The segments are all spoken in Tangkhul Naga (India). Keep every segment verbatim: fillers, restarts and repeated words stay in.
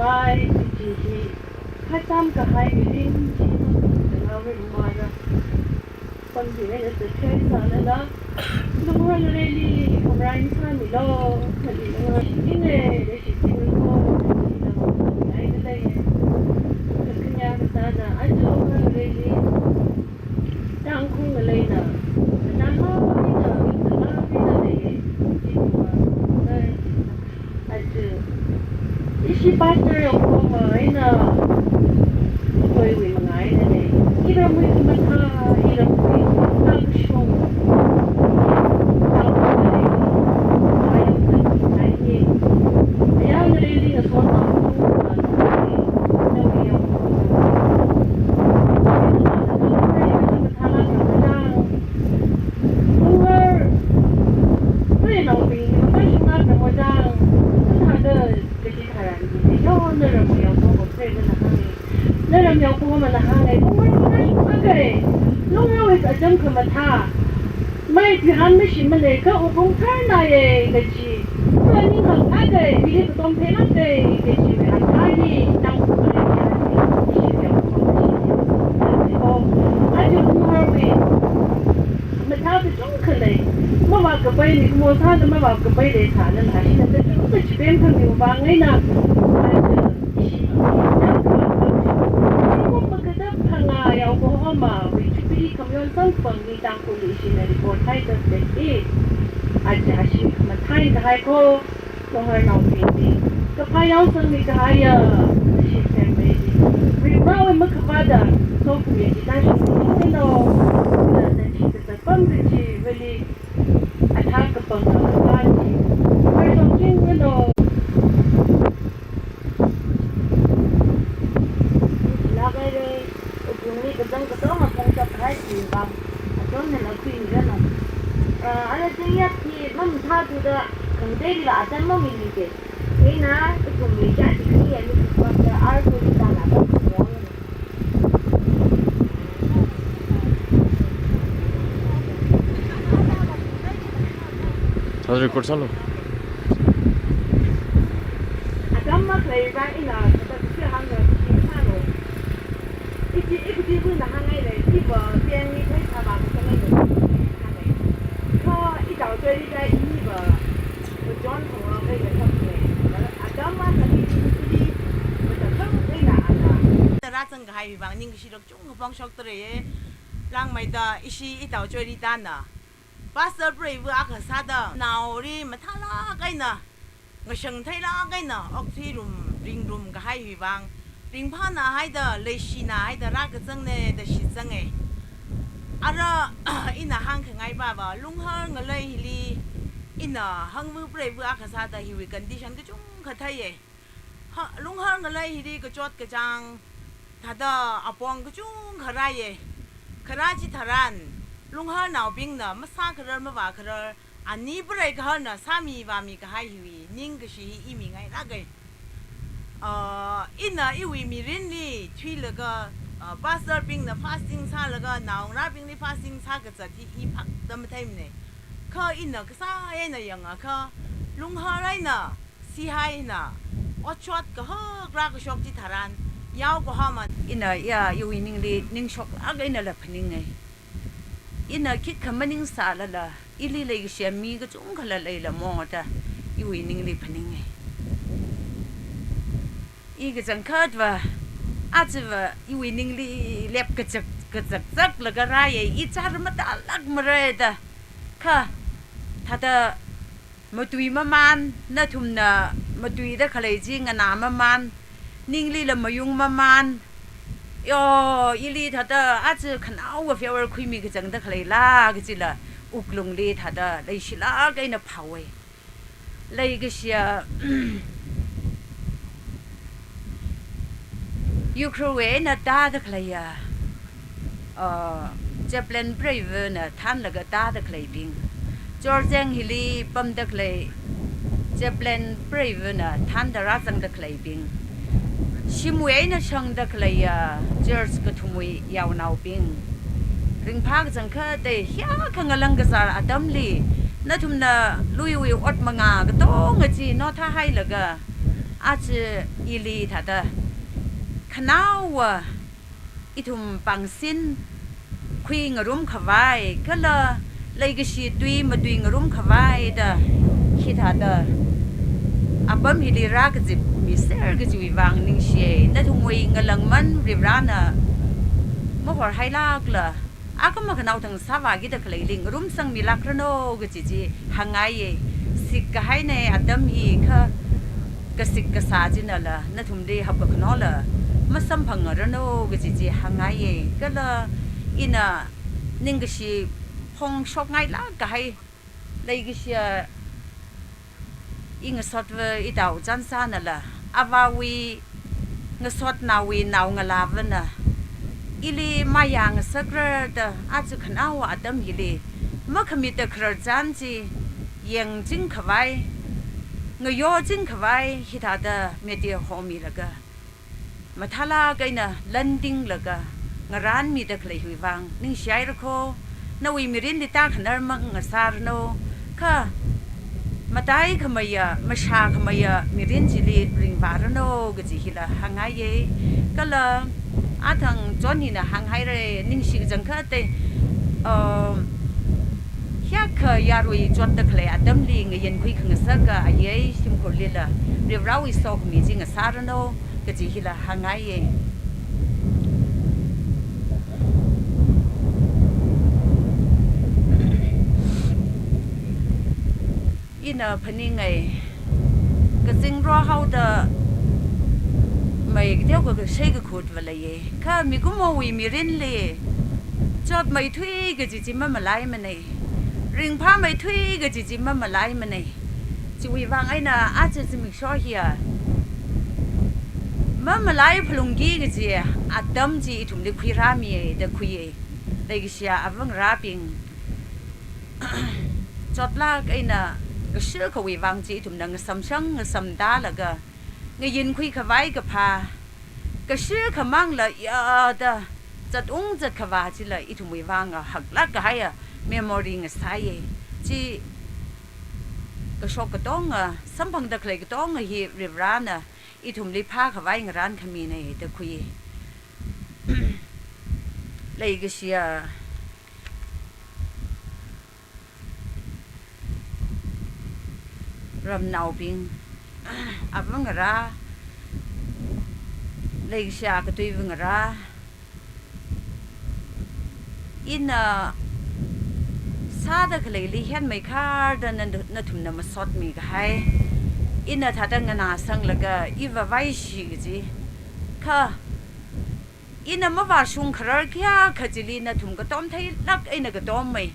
Ai, chi chi, khatam kahai mirin chi, ngawui mara. Pamdi eina sāthei sālala, Lunghar ngareili khamrai sāmilu, khali Lunghar shichinga, da shichinga ko, shichinga ko, ai da lei. Kakhanya kasāna, aja Lunghar ngareili Tangkhul ngaleina, Tangkhul ngareina, Tangkhul ngareina lei, shichinga ko, ai. Aja, ishi pastor yangkoma eina, koiwui manga eina lei. Iramwui khamathā, iramwui khamathā kashung. Tangkhul ngareili, ayang khanai hi. Ayang ngareili ngason tangkhul, tangkhul ngareili, nawui yangkoma. Khamathā kashung. Lunghar, naonaobing, makaishung ngarān mojang, kathāda kaji tharan hi, yo, naramwui yangkoma preiva nana hānga. Naramwui yangkomana hānga, Lunghar makaishung ngarān. Lungharwui kacham khamathā. Mai pihan mashimana, kha wuklung tharnaya, kaji. Kha ningham akha, mili katom phelāka, kaji, athā hi, Tangkhul ngareili, ishi yangkoma mashi. Ko, aja Lungharwui khamathā kachungkha lei, mavākapai ni, kumo sāda mavākapai lei sālala, ashina kachungkha chipemkhami vang eina, aja ishi, Tangkhul, kum makada phangā yaokahomawui Jubilee khamayon samphangli Tangkhulli ishina record haida lei, aja ashi khamathā eina kahai ko. Lungharnaobingli kaphā yaosangmi kahaiya, nashi semmeili. Rimrawui makhavāda, sokhami chi tāshungchingranu, na, nashi kazat pam kachiva̱li, athā kapang kaphā chi, pharshokchingranu. Lākaire, wuklungli kachang katonga phongshok kahai chi vang, atomnala khuiranu. Ah, ana chingya chi mamathāthuda, khangateiliva atam mamilite. Eina, wuklungli kya chi khani ya ni kukwakta ar kuri tala ba kukwang. Hadi record sālu. Atam makhaleiva ina, kata kusi hāngda kusi sālu. Ichi, ikuti bu na hāngngai lei, iva, piang ni thai sāva kusi hāngngai lei. Kha, itao choi ri kai iniva, John thong lo kai lei, thong lei. Atam makhaleili, ichi, mata thang kai na ana. Tara chang kahai vang, ningkashi lok chung phongshok tare. Langmeida ishi itao choi ri tana. Pastor preiva akha sāda, naoli mathālāk eina, ngashang theilāk eina, okthuirum, ringrum kahai hi vang, ringphāna haida, leishina haida, rākazangna da shitsanga. Ara, ina hāngkhangai pava, Lunghar ngalei hili, ina hangva preiva akha sāda hiwui condition kachungkha theiya. Ha, Lunghar ngalei hili kachot kachāng, thāda apong kachungkha rāya. Kharā chitharan, Lungharnaobingna masākharar mavākharar, ani prei kaharna sāmi vāmi kahai hiwui ningkashi hi imingailāka. Ah, ina iwui mirinli thuilaga, ah, pastor bingna fasting sālaga, naongarābingli fasting sākazat hi i phakda matheimana. Kha ina kasā eina yangakha, Lunghar eina, sihaina, otshot kahak rākashok chitharan, yaokahoma. Ina ya, iwui ningli, ningshoklāk einala phaninga. Ina khikha maningsālala, ili leikashia mi kachungkhala leilamo da, iwui ningli phaninga. I kachangkhatva, ajava, iwui ningli lep kachak, kachakchaklaga rāya, i char matālākmara da. Kha, thāda, matui mamān, nathumna matuida khalei chi nganā mamān, ninglila mayung mamān. Yo, ili thāda aja khanaowa farewell khuimi kachangda khaleila, kachila wuklungli thāda leishilāk eina phāwa. Leikashia, Ukhrulwui eina tāda khaleiya, uh, chaplain preivana thānlaga tāda khaleibing. Church hili pamda khalei chaplain preivana thānda rāzangda khaleibing. Shimwui eina shangda khaleiya church kathumwui yaonaobing. Ringphā kachangkhatta hiyākha ngalang kazār atamli, nathumna luiwui ot mangā katonga chi nothahailaga, Aja ili thāda khanaowa ithum pangsin khuingarum khavai, kala leikashi tui matuingarum khavai da hithāda apam hili rākazipmiser kajiwui vang ningshiya. Nathumwui ngalāngman Varivarana mahorhailākla, akhama khanaothang sāvākida khaleili ngarumsangmilākranu kaji chi hāngngaiya. Sikkahaina atam hi kha, kasik kasā chinala nathumli hapkakhanola masamphangranu kaji chi hāngngaiya. Kala ina ningkashi phongshokngailāk kahai, leikashiya ingasotva itao Chansanala, avāwui ngasotnaowui naongalāvana ili mayāngasakra da aja khanaowa atam hili makhamita kharar chān chi yangching khavai, ngayoching khavai hithāda media homilaga mathālāk eina landinglaga ngarānmida khaleiwui vang ningshihaira kho. Nawui mirinli tākhanar mangasāranu, kha mataikhameiya, mashākhameiya mirin chili ringvāranu kaji hila hāngngaiya. Kala athang John hina hānghaira, ningshi kachangkhatta, uh, hiyākha yarui chotda khalei atamli ngayinkhui khangasaka ayei shimkhurlila Varivarawui sokhami chi ngasāranu kaji hila hāngngaiya. Ina phaninga, kazingrok haoda mei kateokha kashei kakhutva leiya. Kha mikumowui mirinli chotmeithui kaji chi mamalaimana. Ringphāmeithui kaji chi mamalaimana. Chiwui vang eina aja zimiksho hiya mamalai phalungki kaji atam chi ithumli khuirāmiya da khuiya. Leikashiya avangarābing, chotlāk eina kashikhawui vang chi ithumna ngasamshang ngasamtālaga ngayinkhui khavai kaphā, kashikhamangla yada zatung zatkhavā chila ithumwui vang haklāk kahaiya memory ngasāya. Chi kashok katonga, samphangda khalei katonga hi Varivarana ithumli phākhavai ngarānkhamina da khui. Leikashiya ramnaobing, avangarā, leikashiya katui avangarā, ina sāda khaleili henmeikharda na, nathumna masotmi kahai, ina thāda nganāsanglaga iva vaishi kaji, kha ina mavāshung kharar kayākha chili nathum katom theilāk eina katommei.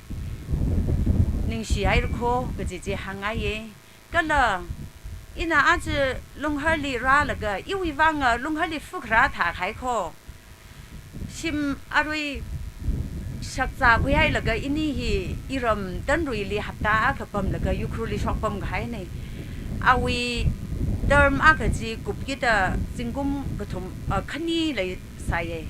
Ningshihaira kho kaji chi hāngngaiya. Kala ina aja Lungharli rālaga iwui vanga Lungharli phukharā thākahai kho. Shim arui shakzā khuihailaga ini hi iram Tanruili hapta akha pamlaga Ukhrulli shokpam kahaina. Awui term akha chi kupkida zingkum kathum, ah, khani leisāya.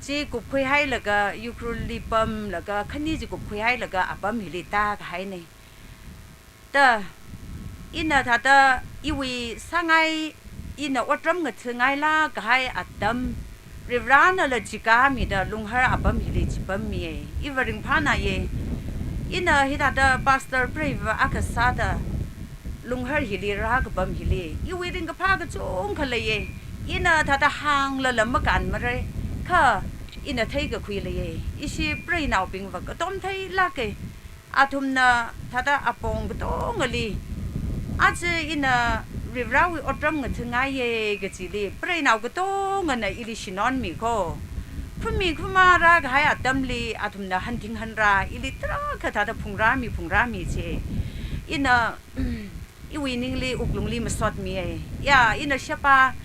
Chi kupkhuihailaga Ukhrulli pamlaga khani chi kupkhuihailaga apam hili tākahaina. Da, ina thāda iwui sāngai, ina otram ngathāngailāk kahai atam, Varivaranala chikāmida Lunghar apam hili chipammiya, iva ringphānāya. Ina hithāda pastor preiva akha sāda Lunghar hili rākapam hili iwui ringkaphā kachungkha leiya. Ina thāda hānglala makānmara, kha ina theikakhui leiya. Ishi preinaobingva katom theilāka. Athumna thāda apong katongali, aja ina Varivarawui otram ngathāngaiya kachili, preinao katongana ili shinonmi kho. Khumi khumā rākahai atamli athumna hanthing hanrā ili tarākha thāda phungrāmi, phungrāmi chi. Ina iwui ningli wuklungli masotmiya. Ya, ina sheba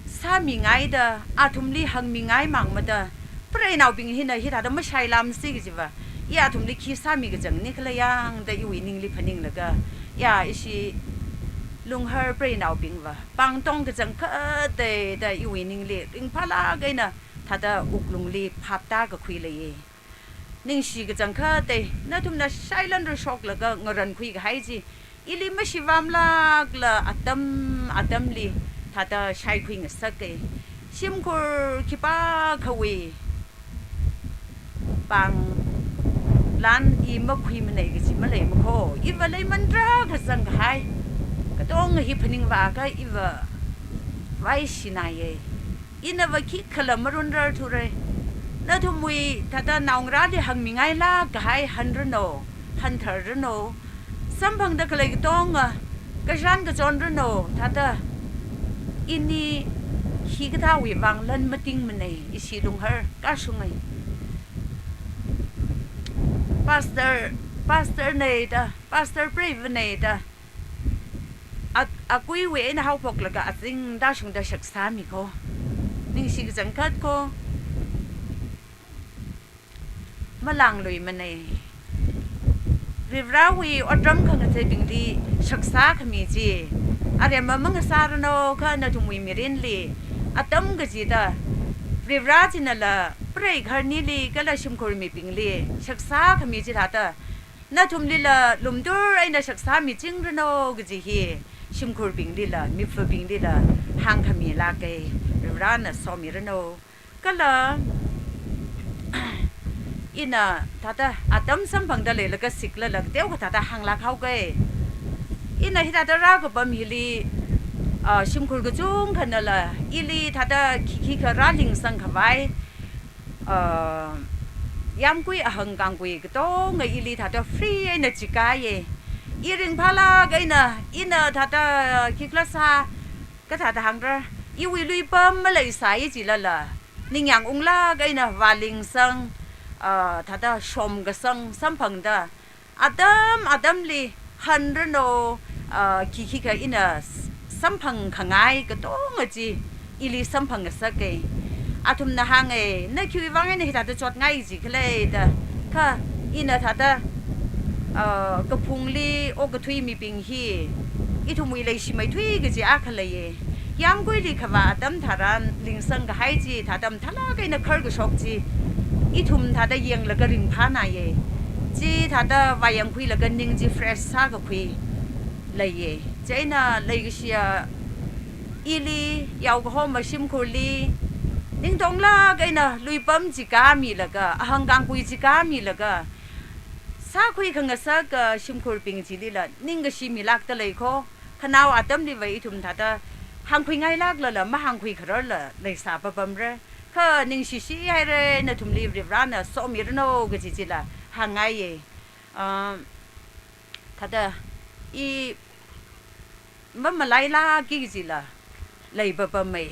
sāmingaida, athumli hāngmingai mangmada, preinaobing hina hithāda mashailāmsi kajiva, i athumli khi sāmi kachangni khala yangda iwui ningli phaninglaga, ya, ishi Lunghar preinaobingva pāngtong kachangkhatta da iwui ningli ringphālāk eina thāda wuklungli phaptākakhui leiya. Ningshi kachangkhatta, nathumna shailan rashoklaga ngarankhui kahai chi, Ili mashivāmlākla atam atamli thāda shaikhui ngasaka. Shimkhur khipākhawui pānglan i makhuimanei kaji maleimakho. Iva leiman tarākha zangkahai katonga hi phaningvāakha iva vaishinaiya. Inava khikhala marunrarthura. Nathumwui thāda naongarāli hāngmingailāk kahai hānranu, hāntharranu. Samphangda khalei katonga kashān kachonranu, thāda ini hikathāwui vang lan matingmanei, ishi lunghar kashungai. Pastor, pastor nei da, pastor preiva nei da, a, akuiwui eina haophoklaga azingda shungda shaksāmikho. Ningshi kachangkhatkho. Malāngluimanei. Varivarāwui otram khangatheibingli shaksā khami chi aremma mangasāranu kha nathumwui mirinli atam kachida Varivarā chinala preigahar nili kala shimkhur mibingli shaksā khami chi thāda nathumlila lumtur eina shaksā michingranu kaji hi shimkhurbinglila, miphabinglila hāngkhamilāka. Varivarāna somiranu. Kala ina thāda atam samphangda leilaga siklala teokha thāda hānglāk haoka. Ina hithāda rākapam hili, ah, shimkhur kachungkhanala ili thāda khikhikha rālingsangkhavai, ah, yāmgui ahāngkāngwui katonga ili thāda free eina chikaiya. I ringphālāk eina, ina thāda khikhala sā, kathāda hāngra, iwui luipam maleisai jilala, ningyāng unglāk eina vālingsang, ah, thāda shomkasang samphangda, atam atamli hānranu, ah, khikhikha ina s-, samphangkhangai katonga chi ili samphangngasaka. Athumna hānga, na khiwui vang eina hithāda chotngai jikhala da. Kha ina thāda, ah, kaphungli okathui mibing hi ithumwui leishimeithui kaji akha leiya. Yāmguili khavā atam tharan lingsangkahai chi thāda mathālāk eina kharkashok chi ithum thāda yanglaga ringphānaiya. Chi thāda vāyangkhuilaga ning chi fresh sākakhui leiya. Chieina leikashiya ili yaokahoma shimkhurli ningtonglāk eina luipam chikāmilaga, ahāngkāngwui chikāmilaga sākhuikhangasak, ah, shimkhurbing chilila ningkashi milākda leikho. Khanao atamliva ithum thāda hāngkhuingailāklala mahāngkhuikhararla leisā papamra. Kha ningshishihaira, nathumli Varivarāna somiranu kaji chila hāngngaiya. Ah, thāda i mamalailāki kajila leipapamei.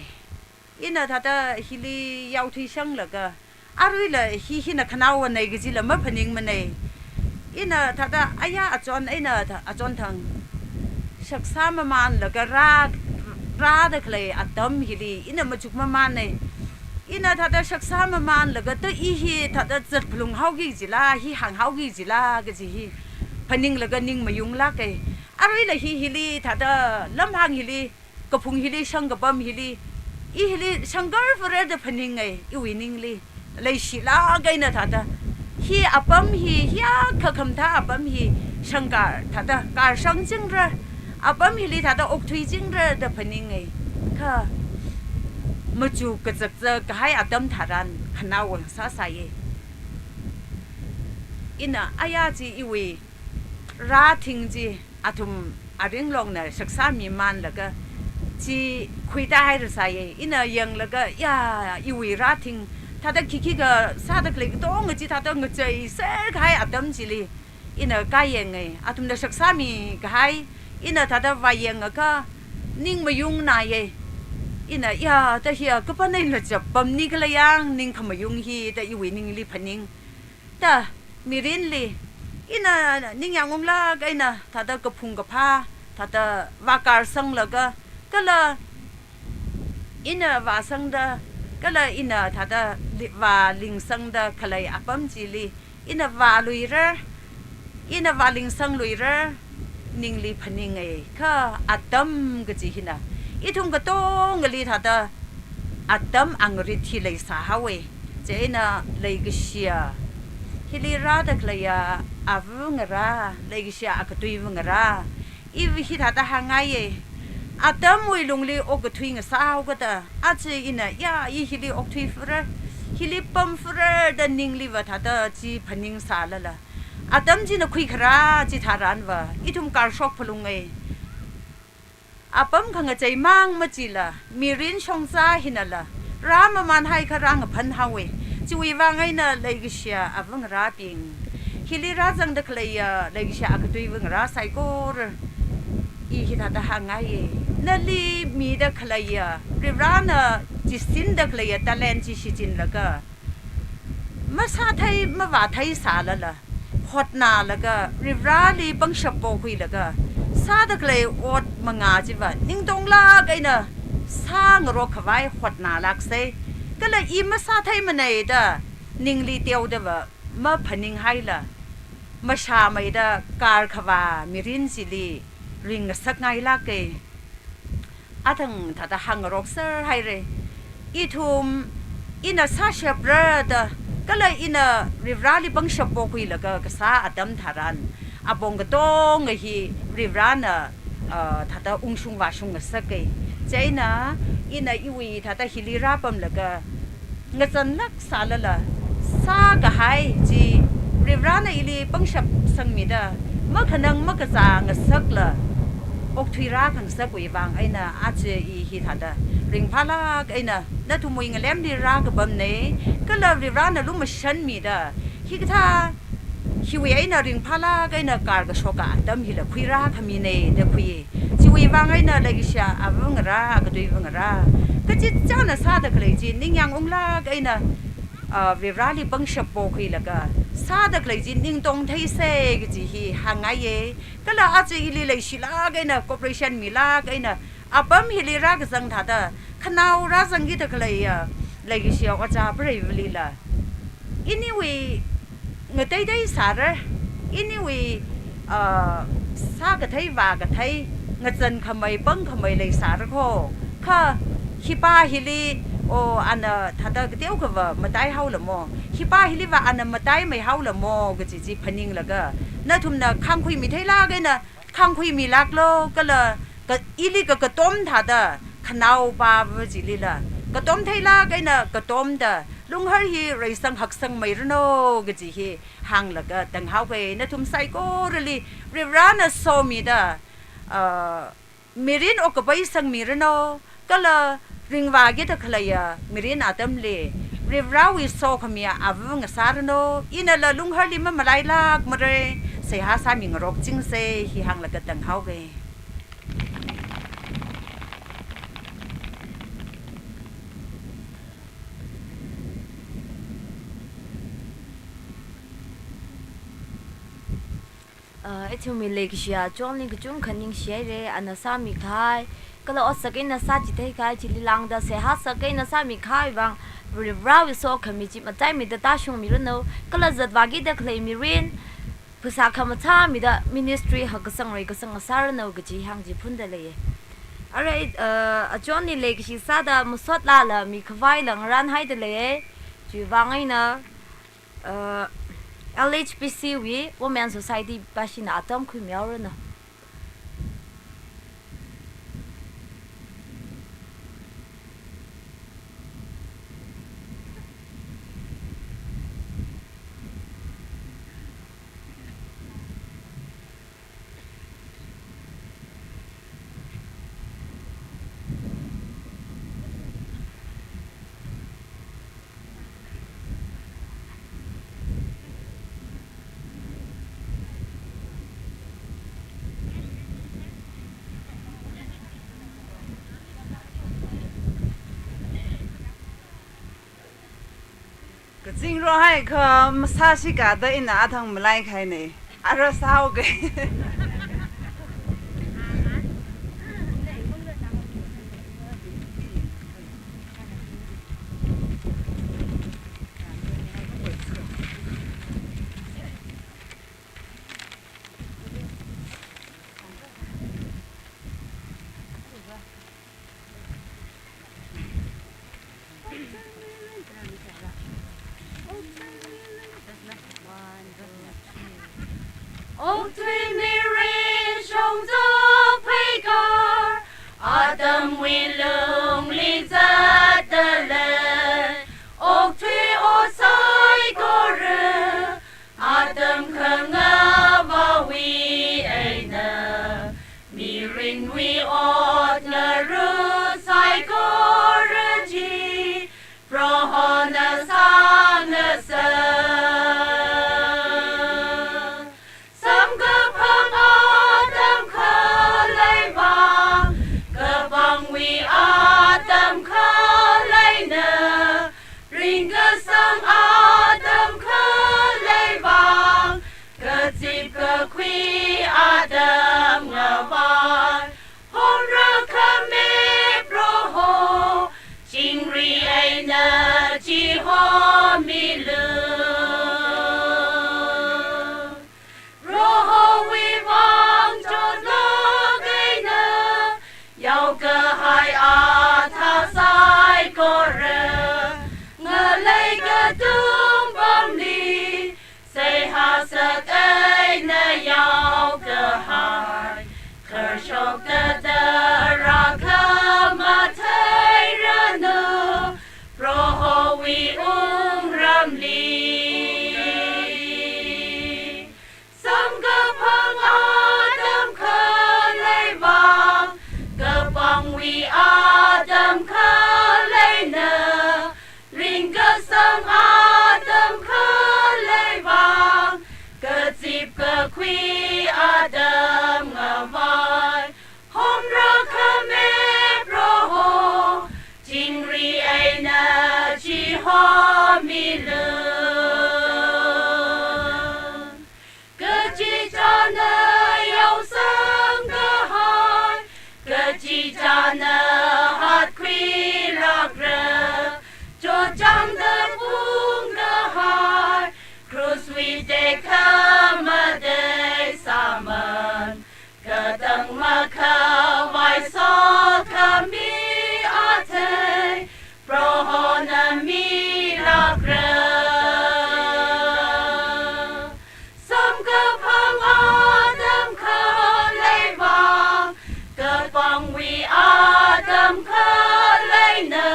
Ina thāda hili yaothuishanglaga, aruila hi hina khanaowanei kajila maphaningmanei. Ina thāda aya achon eina tha-, achon thang shaksā mamānlaga rā, rāda khalei atam hili ina machuk mamānei. Ina thāda shaksā mamānlaga ta i hi thāda zatphalung haoki jila, hi hāng haoki jila kaji hi phaninglaga ning mayunglāka. Aruila hi hili thāda lamhāng hili, kaphung hili, shangkapam hili, i hili shangkarvara da phaninga, iwui ningli. Leishilāk eina thāda hi apam hi, hiyākha khamathā apam hi shangkar thāda karshangchingra, apam hili thāda okthuichingra da phaninga. Kha machuk kazakzak kahai atam tharan khanaowa sāsāya. Ina aya chi iwui rāthing chi athum aringlongna shaksā mimānlaga chi khuitā hairasāya. Ina yanglaga, ya, iwui rāthing thāda khikhikha sāda khalei katonga chi thāda ngacheiser kahai atam chili ina kāyanga. Athumna shaksā mikahai ina thāda vāyangakha ning mayungnaiya. Ina, ya, ta hiya kapan eina chap pamni khala yang ning khamayung hi da iwui ningli phaning. Ta mirinli ina ningyāng unglāk eina thāda kaphung kaphā thāda vākarsanglaga, kala ina vāsangda, kala ina thāda li-, vālingsangda khalei apam chili ina vāluira, ina vālingsangluira, ningli phaninga. Kha atam kaji hina ithum katongali thāda atam angarit hi leisā haowa. Chieina leikashiya hili rāda khaleiya ava ngarā, leikashiya akatui va ngarā, Iva hithāda hāngngaiye. Atamwui lungli okathui ngasāhaokada, aja ina ya, i hili okthui fura, hili pam fura da ningli va thāda chi phaningsālala, atam china khuikharā chitharanva ithum karshok phalunge. Apam khangacheimang machila, mirin shongza hinala, rā mamanhai kharā ngaphanhaowe. Chiwui vang eina leikashiya avangarābing, hili rāzangda khaleiya leikashiya akatui avangarā saikora, i hithāda hāngngaiye. Nali mida khaleiya, Varivarana chisinda khaleiya talent chi shichinlaga, masāthei mavāthei sālala, hotnālaga, Varivarali pangshap pokhuilaga sāda khalei ot mangā chiva ningtonglāk eina sāngarok khavai hotnālākse. Kala i masātheimanei da ningli teodava maphaninghaila, mashāmeida karkhavā mirin chili ringngasakngailāke. Athang thāda hāngngarokser haire. Ithum, ina sāshapra da, kala ina Varivarali pangshap pokhuilaga kasā atam tharan, apong katonga hi Varivarana, ah, thāda ungshung vāshung ngasake. Chieina, ina iwui thāda hili rāpamlaga, ngazanlāk sālala, sākahai chi Varivarana ili pangshap sangmida, makhanang makazā ngasakla okthui rākhangasakwui vang eina aja i hithāda ringphālāk eina nathumwui ngalemli rākapamnei. Kala Varivarana lumashanmida, hikathā hiwui eina ringphālāk eina karkashoka atam hila khuirākhaminei da khuiye. Chiwui vang eina leikashiya avangarā, akatui avangarā, kachichāna sāda khalei chi ningyāng unglāk eina, ah, Varivarali pangshap pokhuilaga sāda khalei chi ningtong theise kaji hi hāngngaiye. Kala aja ili leishilāk eina, cooperation milāk eina, apam hili rākazang thāda, khanao rāzangkida khaleiya leikashiya ojā Preivalila, iniwui ngateitei sāra, iniwui, ah, sākathei vākathei, ngazankhamei pangkhamei leisāra kho. Kha hipa hili, o, ana thāda kateokha va mataihaolamo, hipa hiliva ana mataimeihaolamo kaji chi phaninglaga, nathumna khāngkhuimi theilāk eina khāngkhuimilāklo, kala ka, ili ka, katom thāda, khanaopava chilila katom theilāk eina katomda, Lunghar hi reisang haksangmeiranu kaji hi hānglaga tanghaoke. Nathum saikorali Varivarana somida, ah, mirin okkapai sangmiranu, kala ringvākida khaleiya mirin atamli Varivarawui sokhamiya ava ngasāranu. Inala Lungharli mamalailākmara, seihā sāmingarokchingse hi hānglaga tanghaoke. Ah, ithumwui leikashiya Johnli kachungkha ningshihaire, ana sāmikahai, kala otsak eina sāchitheikahai chili lāngda seihā sak eina sāmikahai vang, Varivarawui sokhami chi mataimeida tāshungmiranu, kala zatvākida khalei mirin, phasā khamathāmida ministry hakasang reikasang ngasāranu kaji hāngchiphunda leiye. Arui, uh, a Johnli leikashi sāda masotlala mikhavaila ngarānhaida leiye. Chiwui vang eina, uh, L H B C wui Women Society pāshina atam khuimihaoranu. Kazingro haikha masāshikada ina athang malaikahaine. Ara sāhaoke. Okathui mirin shongza Atamwui lungli zatdalei, okthui ot saikora, atam khangavāwui eina, mirinwui ot ngarut saikora chi, Prohona sāngasā. Samkaphang atam khalei vang, kapangwui atam khaleina, ringkasang atam khalei vang, kazip kakhui atam ngavai, homra khami Proho, chingri eina chihomilu. Prohowui vang chotlāk eina yaokahai athā saikora, ngalei katung pamli, seihā sāt eina yaokahai, kharshokta tara khamathei ranu, Prohowui wungramli. Samkaphang atam khalei vang, kapangwui atam khaleina, ringkasang atam khalei vang, kazip kakhui atam ngavai, homra khami Proho, chingri eina chihomilu. Kachichāna yaosangkahai, kachichāna hatkhuilākra, chotchāngda phungkahai, krushwui tekha matei sāman, katang makhavai sokhami athei, Prohona milākra. Samkaphang atam khalei vang, kapangwui atam khaleina,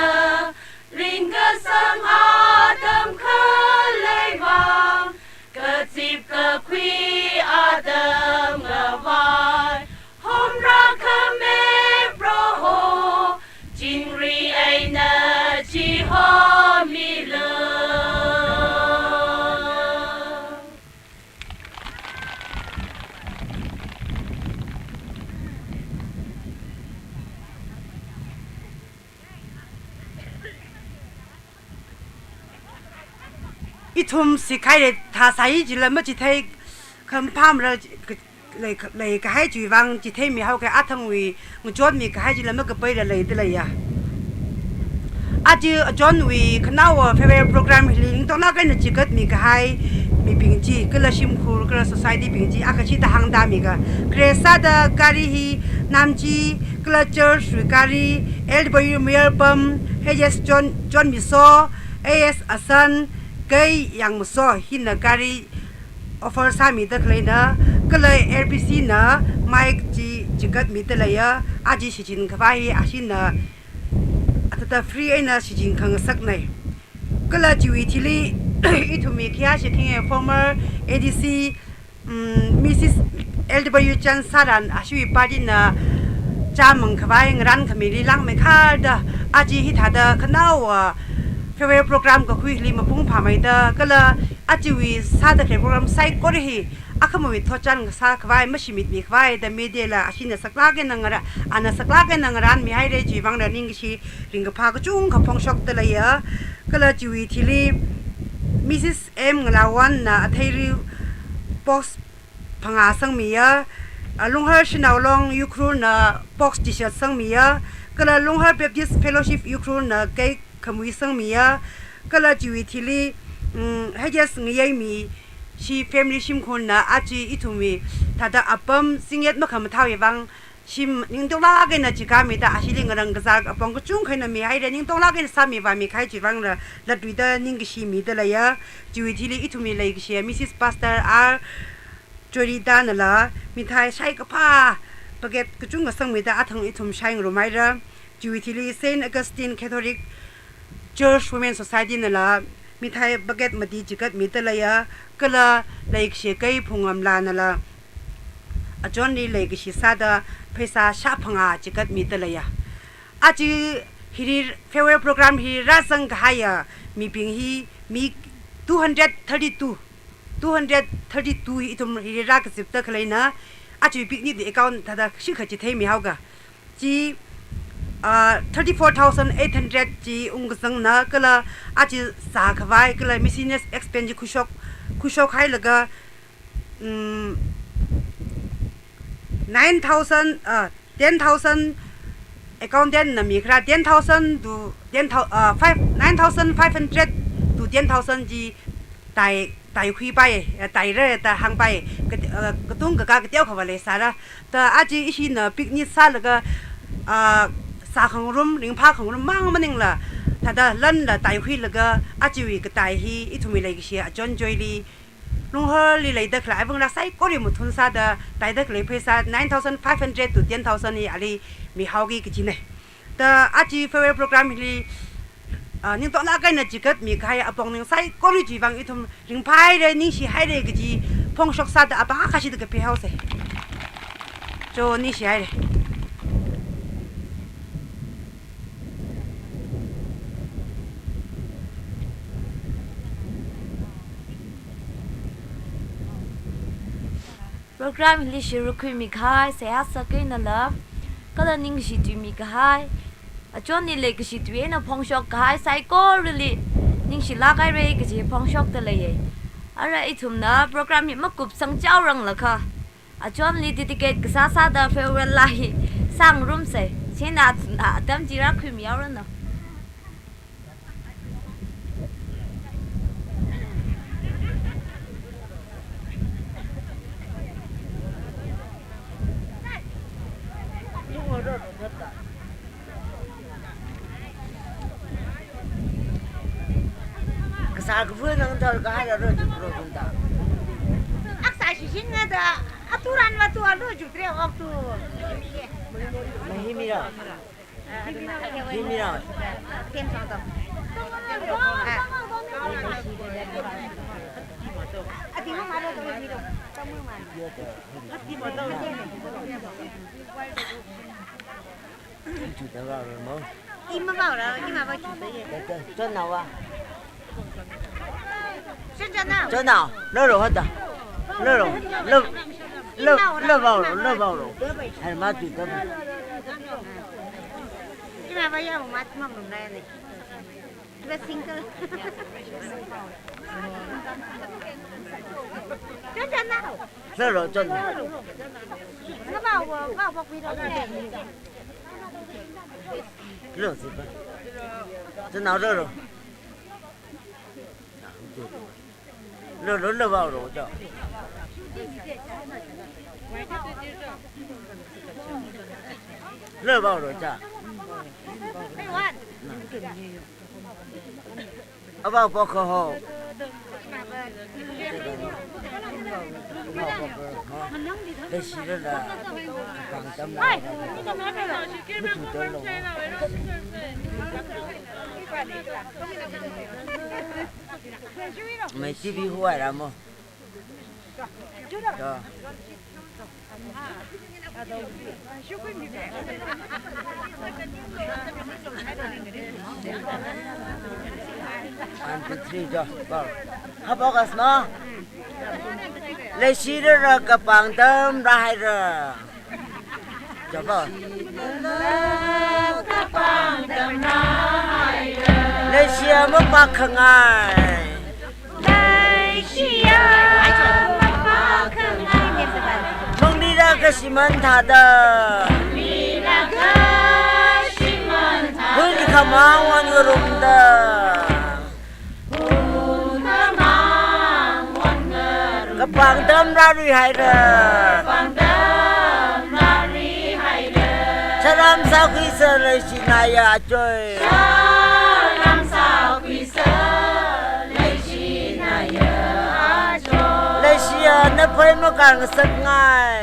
ringkasang atam khalei vang, kazip kakhui atam ngavai, homra khami Proho, chingri eina chihomilu. Ithum sikhaire thāsai jila machithei, khamphamra lei, leikahai chiwui vang chitheimi haoke, athangwui ngachonmi kahai jila makapaira leida leiya. Aja Johnwui khanaowa farewell program hili ningtonglāk eina chigatmi kahai mibing chi, kala shimkhur, kala society bing chi, akha chida hāngda miga. Kharei sāda gari hi namji, kala church wui gari, L W Mayar Pam, H S John, John Miso, A S Asan, Kei Yang Miso, hina gari offer sāmida khaleina, kala R B C na mic chi chigatmida leiya, aja shichin khavai hi ashina, athāda free eina shichin khangasaknei. Kala chiwui thili, ithumwui khayā shikhinga former A D C, um, Missus L W Chan Saran, ashiwui party na chāmang khavai ngaran khamili langmeikharda, aja hithāda khanaowa farewell program kakhuili mapung phāmeida, kala ajawui sāda khalei program saikora hi akhamawui thotchan kasā khavai, mashimitmi khavai da media la ashina saklāk eina ngara, ana saklāk eina ngaranmihaira chiwui vangla ningkashi ringkaphā kachungkha phongshokda leiya. Kala chiwui thili Missus M Ngalawan na atheiri box phangā sangmiya, a, Lunghar Shanao Long Ukhrul na box T-shirt sangmiya, kala Lunghar Baptist Fellowship Ukhrul na cake khamui sangmiya, kala chiwui thili, mm, H S Ngayeimi, shi family shimkhurna aja ithumwui thāda apam singyet makhamathāwui vang, shim ningtonglāk eina chigatmida ashili ngarang kazā apong kachungkha eina mihaira, ningtonglāk eina sāmivāmi kahai chiwui vangla latluida ningkashi mida leiya. Chiwui thili ithumwui leikashi Missus Pastor R Chorita nala mithai shaikaphā bucket kachungkha sangmida athang ithum shaingarum haira. Chiwui thili Saint Augustine Catholic Church Women Society nala mithai bucket mati chigat mida leiya, kala leikashi Kei Phungngamla nala achonli leikashi sāda pheisā shāphangā chigat mida leiya. Aja hili farewell program hi rāzang kahaiya mibing hi mi two hundred thirty-two, two hundred thirty-two hi ithum hili rākazipda khaleina, aja picnic account thāda shikha chitheimi haoga. Chi, ah, thirty-four thousand eight hundred chi ungkazangna kala aja sākhavai kala miscellaneous expense chi khuishok, khuishok hailaga, mm, nine thousand, ah, ten thousand accountant na mikharā ten thousand to ten thousand, ah, five, nine thousand five hundred to ten thousand chi tai, taikhuipai, eh, taira da hāngpai, kat-, eh, katung kakā kateokha va leisāra. Da aja ishina picnic sālaga, ah, sākhangarum, ringphākhangarum mang maningla, thāda lanla taikhuilaga, ajawui katai hi ithumwui leikashi achon Joyli, Lungharli leida khalei avāngarā saikora mathun sāda taida khalei pheisā nine thousand five hundred to ten thousand hi ali mihaoki kajina. Da aja farewell program hili, ah, ningtonglāk eina chigatmi kahai apong ning saikora chiwui vang ithum ringphāhaira, ningshihaira kaji phongshok sāda apong akha shida kapihaosa. Cho, ningshihaira. Program hili shirukhuimi kahai seihā sākahai nala, kala ningshituimi kahai, achonli leikashi tui eina phongshok kahai saikorali ningshilāk haira kaji phongshokda leiya. Ara ithumna program hi makupsang chaoranglakha, achonli dedicate kasā sāda farewell laa hi sāngarumsa. Chieina athumna atam chi rākhuimi haoranu. Kasā kabu nang thar kahai raro ji pro kunda. Aksa shishin ngada aturan watu alo jutre waktu. Mahimira. Mahimira. Ima baora, ima baora. Chonao wa. Chonao, lolo hada. Lolo, lo, lo, lo baoro, lo baoro. Hai matu da. Ima baoya, mat mamnai ne. Iva single. Chonao. Lolo, chonao. Lo, zipa. Chonao, lolo. Lolo, lo baoro, cho. Lo baoro, cha. Aba pokho ho. Leishirala kapangtamla. Matu tolo. Mai T V huai ramo. One, two, three, go. Go. Hapokasma. Leishirala kapangtamra haira. Jaba. Leishiya mapākhangai. Leishiya mapākhangai. Manglila kashimān thāda. Manglila kashimān thāda. Hun khamang won ngarumda. Kapangtam rāri haira. Saram sākhuisa leishinaya achoi. Leishiya naphai makāngasakngai.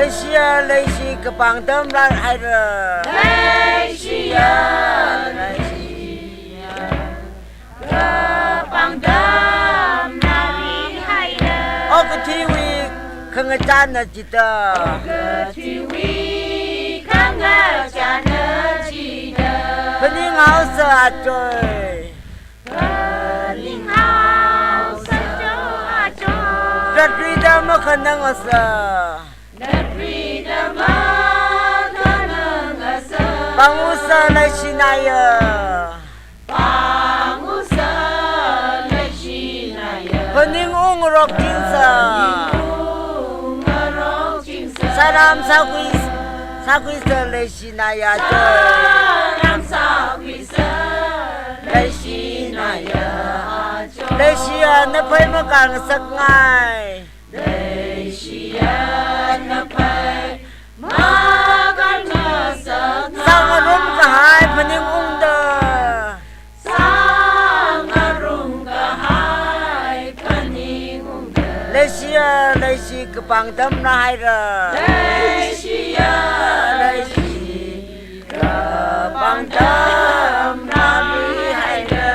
Leishiya, leishi kapangdam rāhaira. Leishiya, leishiya kapangdam rāhaira. Okathuiwui khangachāna chida. Okathuiwui khangachāna chida. Phaninghaosa achoi. Phaninghaosa achoi. Ratrida makhanangasa. Ratrida makhanangasa. Pangusa leishinaya. Pangusa leishinaya. Phaningung ngarokchingsa. Phaningung ngarokchingsa. Saram sākhui, sākhuisa leishinaya achoi. Saram sākhuisa leishinaya achoi. Leishiya naphei makāngasakngai. Leishiya naphei makāngasakngai. Sāngarum kahai phaningungda. Sāngarum kahai phaningungda. Leishiya, leishi kapangdam rāhaira. Leishiya, leishi kapangdam rāhaira.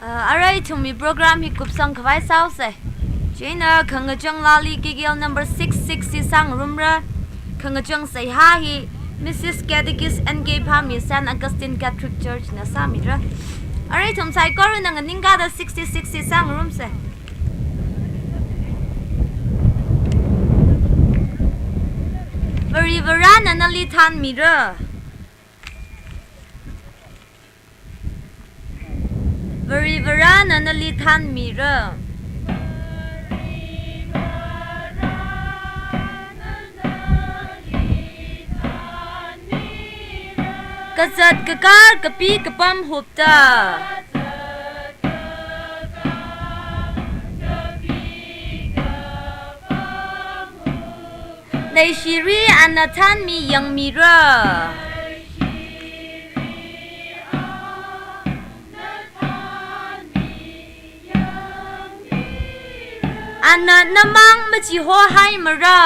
Uh, arui ithumwui program hi kupsang khavai sāhaosa. Chieina khangachang lali K K L number six six hi sāngarumra. Khangachang seihā hi Missus Catechist N K Phami, Saint Augustine Catholic Church na sāmira. Arui ithum saikorana nganingkāda sixty-six hi sāngarumsa. Varivarana nali thanmira. Varivarana nali thanmira. Kazat kakar kapi kapam hupta. Leishiri ana thanmi yangmira. Ana namang machihohaimara.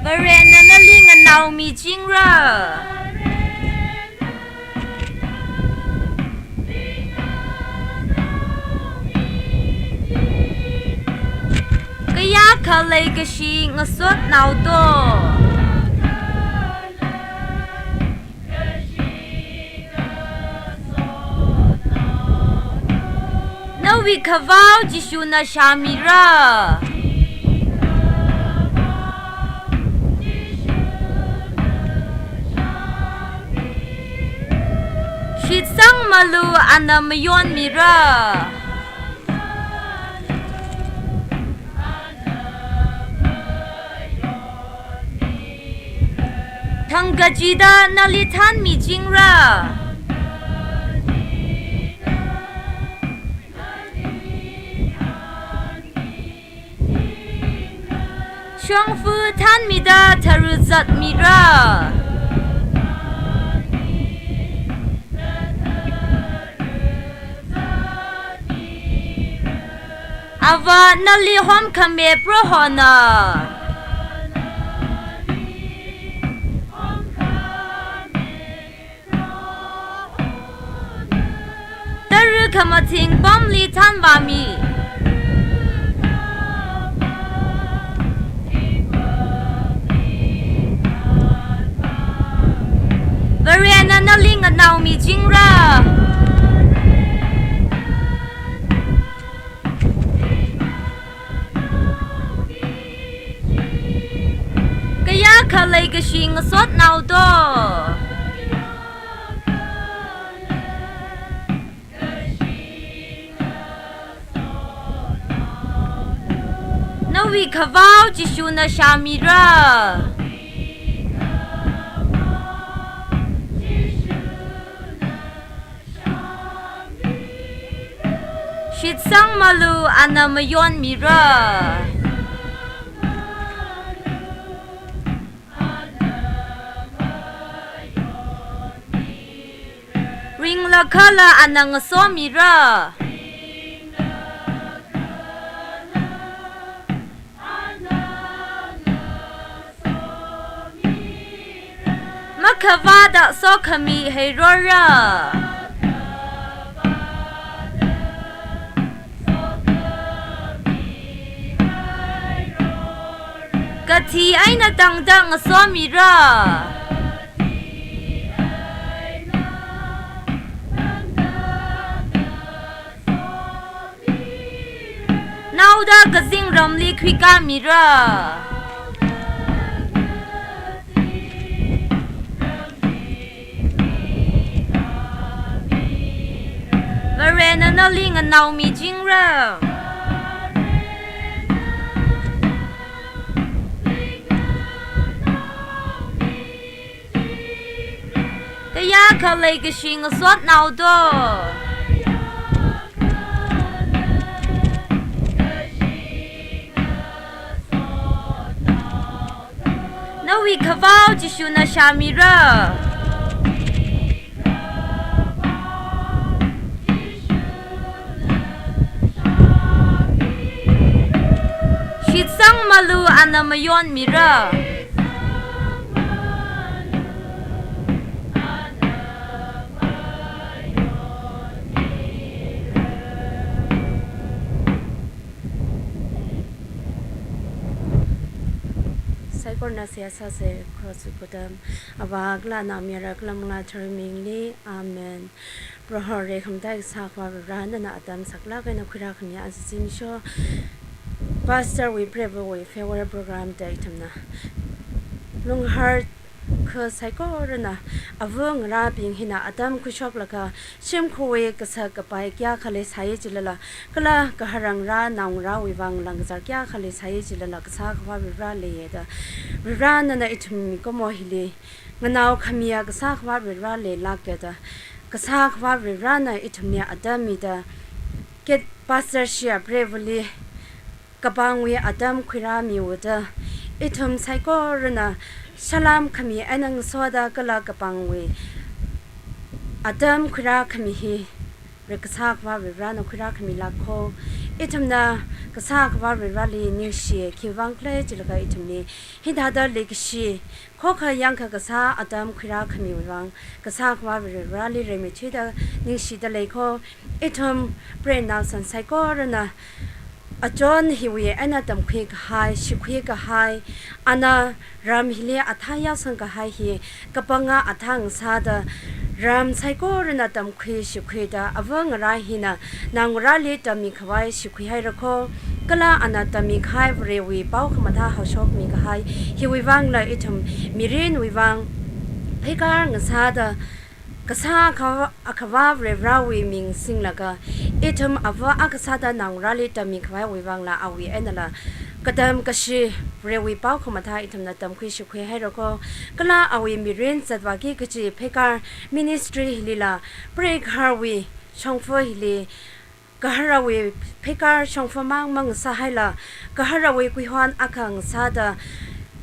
Varena nali nganao michingra. Kayākha leikashi ngasotnao to. Nawui khavao Jishuna shāmira. Shitsang malu ana mayonmira. Thangkachida nali thanmichingra. Shongfa thanmida tharuzatmira. Ava nali homkhami Prohona. Tara khamathing pamli thanvāmi. Varena nali nganao michingra. Khalei kashi ngasotnao to. Nawui khavao Jishuna shāmira. Shitsangmalu, ana mayonmira. Ringlakhala ana ngasomira. Makhavāda sokhami hairora. Kathi eina tangda ngasomira. Naoda kazingramli khuikāmira. Varena nali nganaomichingra. Kayākha leikashi ngasotnao do. Nawui khavao Jishuna shāmira. Shitsangmalu ana mayonmira. Saikorana seihā sāsa, cross wui khudam. Avā kala Naomayara kala Manglā Katharawui mingli. Amen. Prohowui khamatai kasā Akhava Varivara, nana atam saklāk eina khuirākhami aja zimiksho Pastor wui, Preivawui farewell program da ithumna lunghar kha saikorana ava ngarābing hina atam khuishoklaga shimkhurwui kasak kapai kayākha leisai chilala, kala gaharngarā naongarāwui vang langkazar kayākha leisai chilala, kasā Akhava Varivara leiya da, Varivara nana ithum mikumo hili nganaokhamiya kasā Akhava Varivara leilāka da, kasā Akhava Varivarana ithumli atam mida, kat Pastor shiya Preivali kapangwui atam khuirāmiu da, ithum saikorana salām khami eina ngasoda kala kapangwui atam khuirākhami hi, Re kasā Akhava Varivarana khuirākhamilāk kho. Ithumna kasā Akhava Varivarali ningshi, khiwui vang khala jilaga ithumli hithāda leikashi, khokha yangkha kasā atam khuirākhamiwui vang, kasā Akhava Varivarali rimeithuida ningshida lei kho. Ithum preinao san saikorana achon hiwui eina tamkhui kahai, shikhui kahai, ana ram hili athā yāsang kahai hi kapanga athā ngasāda, ram saikorana tamkhui shikhuida ava ngarā hina naongarāli tammi khavai shikhui haira kho. Kala ana tammi kahai Varewui pao khamathā haoshokmi kahai hiwui vangla ithum mirinwui vang pheikar ngasāda, kasā Akhava, Akhava Varivarawui ming singlaga, ithum ava akha sāda naongarāli tammi khavaiwui vangla awui einala katam kashi Varewui pao khamathā ithumna tamkhui shikhui haira kho. Kala awui mirin zatvāki kaji pheikar ministry hilila, preigaharwui shongfa hili, gaharawui pheikar shongfa mang mang sāhaila, gaharawui kuihon akha ngasāda,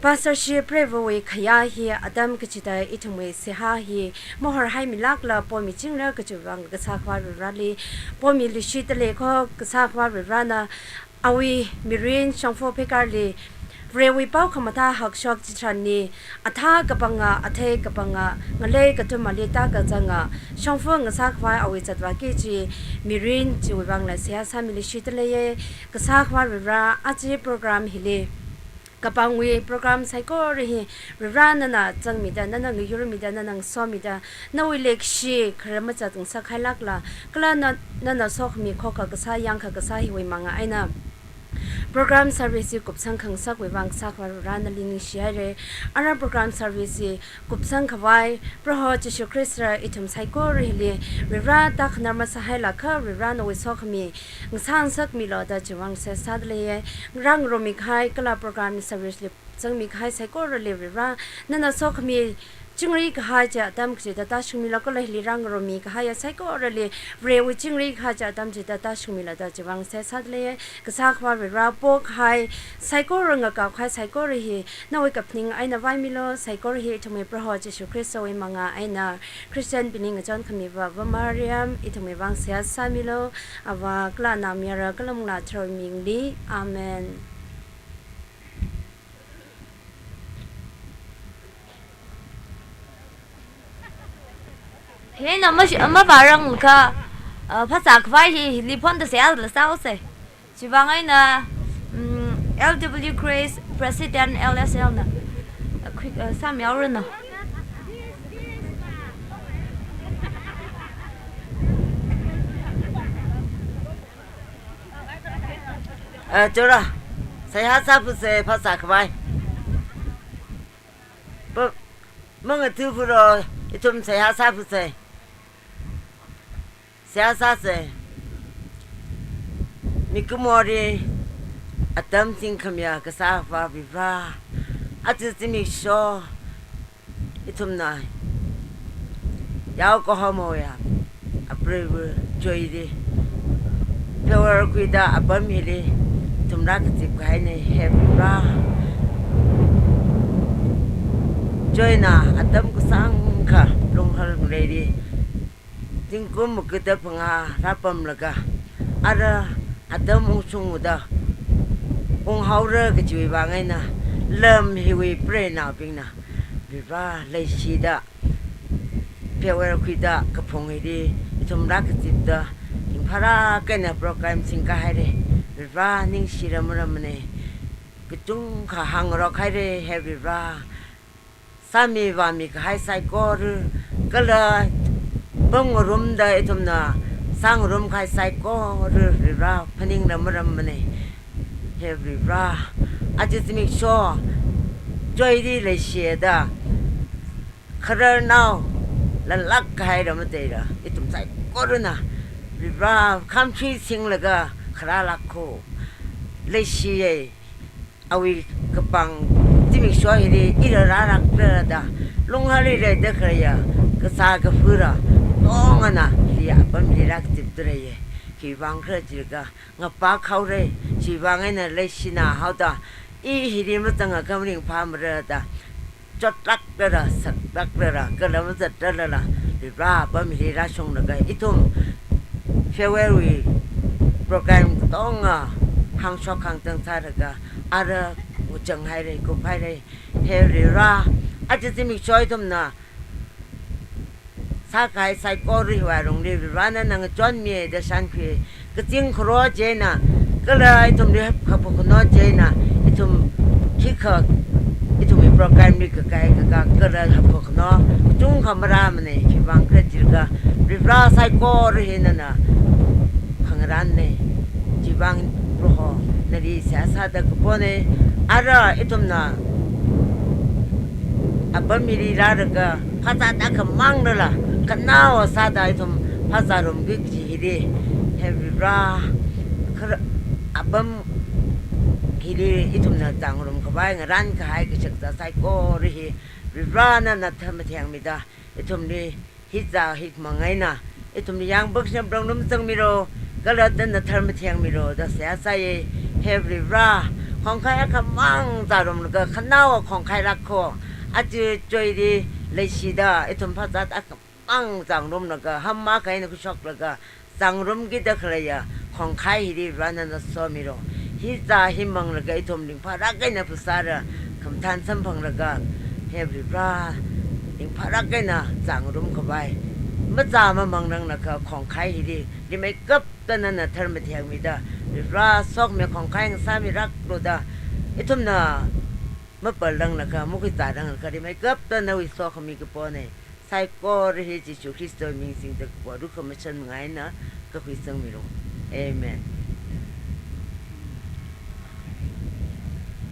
Pastor shi Preivawui khayā hi atam kachida ithumwui seihā hi mahorhaimilākla pomichingra kajiwui vang kasā Akhava Varivarali pomiluishida lei kho. Kasā Akhava Varivarana awui mirin shongfa pheikarli Varewui pao khamathā hakshok chitharanli, athā kapanga, athei kapanga, ngalei kathumali tākazanga shongfa ngasā khavai awui zatvāki kaji mirin chiwui vangla seihā sāmiluishida leiya. Kasā Akhava Varivara, aja program hili kapangwui program saikora hi Varivara nana zangmida, nana ngayurmida, nana ngasomida, nawui leikashi kharar mazat ngasakhailākla, kala na, nana sokhami khokha kasā yangkha kasā hiwui manga eina Program service hi kupsang khangasakwui vang Kasā Akhava Varivara nali ningshihaira. Ara program service hi kupsang khavai Proho Jishu Khrista ithum saikorali Varivara tākhanar masāhailakha Varivara nawui sokhami ngasāngasakmilu da chiwui vang seihā sādalei. Rāngarummikahai kala program service li zangmikahai saikorali Varivara nana sokhami chingri kahai chi atam kachida tāshungmilu kala hili rāngarummikahai saikorali Varewui chingri kahai chi atam chida tāshungmilu da chiwui vang seihā sādalei. Kasā Akhava Varivara pokahai saikora, ngakaokahai saikora hi nawui kaphaning eina vaimilu, saikora hi ithumwui Proho Jishu Khristawui mangā eina Christian bingli ngachonkhami Ava Mariam ithumwui vang seihā sāmilu, Avā kala Naomayara kala Manglā Katharawui mingli. Amen. Hina mashi-, mavāranglakha, uh, phazā khavai hi, hili phonda seihā sāsei. Chiwui vang eina, mm, L W Grace President L S L na, uh, quick, uh, sāmihaoranu. Eh, chora, seihā sāpusei phazā khavai. Pa, mangathu phuro, ithum seihā sāpusei. Seihā sāsei. Mikumoli atam singkhamiya Kasā Akhava Varivara, aja zimiksho ithumna yaokahomowui apreiva Joy li, February khuida apam hili ithum rākazip kahaina, he Varivara. Joy na atam kasāngkha lunghar ngaleili zingkum magada phangā rāpamlaga, ara atam ungshungda unghaora kajiwui vang eina, lam hiwui preinaobingna Varivara leishida, February khuida kaphung hili ithum rākazipda, ringphālāk eina program singkahaira. Varivara ningshira maramana. Kachungkha hāngrok haira, he Varivara. Sāmi vāmi kahai saikora, kala pamngarumda ithumna sāngarum kahai saikora, Varivara phaningla maramana, he Varivara. Aja zimiksho Joy li leishida, khararnao lanlāk kahaila mateila, ithum saikorana Varivara khamsui singlaga kharālāk haowa. Leishiya, awui kapang zimiksho hili ila rālākra da, lungharli leida khaleiya kasā kaphura tongana hili apam hili rākazipda leiya. Khiwui vang khala jilaga, ngapā khaora, chiwui vang eina leishina haoda, i hili mazangakha maringphāmara da, chotlākra, saklākra, kala mazatrala, Varivara apam hili rāshunglaga ithum February program katonga hāngshok hāngtang sālaga, ara ngachang haira, kup haira, he Varivara. Aja zimiksho ithumna sākahai saikora hiwui alungli Varivara nana ngachonmiya da shānkhui. Kazing kharo chieina, kala ithumli hap-, haophokkhano chieina, ithum khikha, ithumwui program li kakai kaka, kala haophokkhano kachungkha marāmana, khiwui vang khala jilaga, Varivara saikora hi nana khangarānna. Chiwui vang Proho nali seihā sāda kapona. Ara ithumna apam hili rālaga, phazā tākhamanglala, khanaowa sāda ithum phazārumki kaji hili, he Varivara, khara-, apam hili ithumna zangngarum khavai ngarān kahai kashakazā saikora hi, Varivara nana tharmathengmida, ithumli hithā hikmang eina ithumli yangpaksham pranglum zangmilu, kala tanda tharmathengmilu da seihā sāya, he Varivara. Khongkhai akhamang zārumlaga khanaowa khongkhailāk haowa. Aja Joy li leishida, ithum phazā tākhamang zangrumlaga, hamma kaina khuishoklaga, zangrumkida khaleiya khongkhai hili Varivara nana somilu. Hithā hi manglaga ithum ringphālāk eina phasāla, khamathān samphanglaga, he Varivara, ringphālāk eina zangarum khavai. Mazā mamangranglakha khongkhai hili rimeikapta nana tharmathengmida, Varivara, sokhami khongkhai ngasāmilāklu da, ithumna mapalranglakha, makhuisāranglakha, rimeikapta nawui sokhami kapona. Saikora hi Jishu Khristawui ming singda kapo, lukhamashan manga eina kakhui sangmilu. Amen.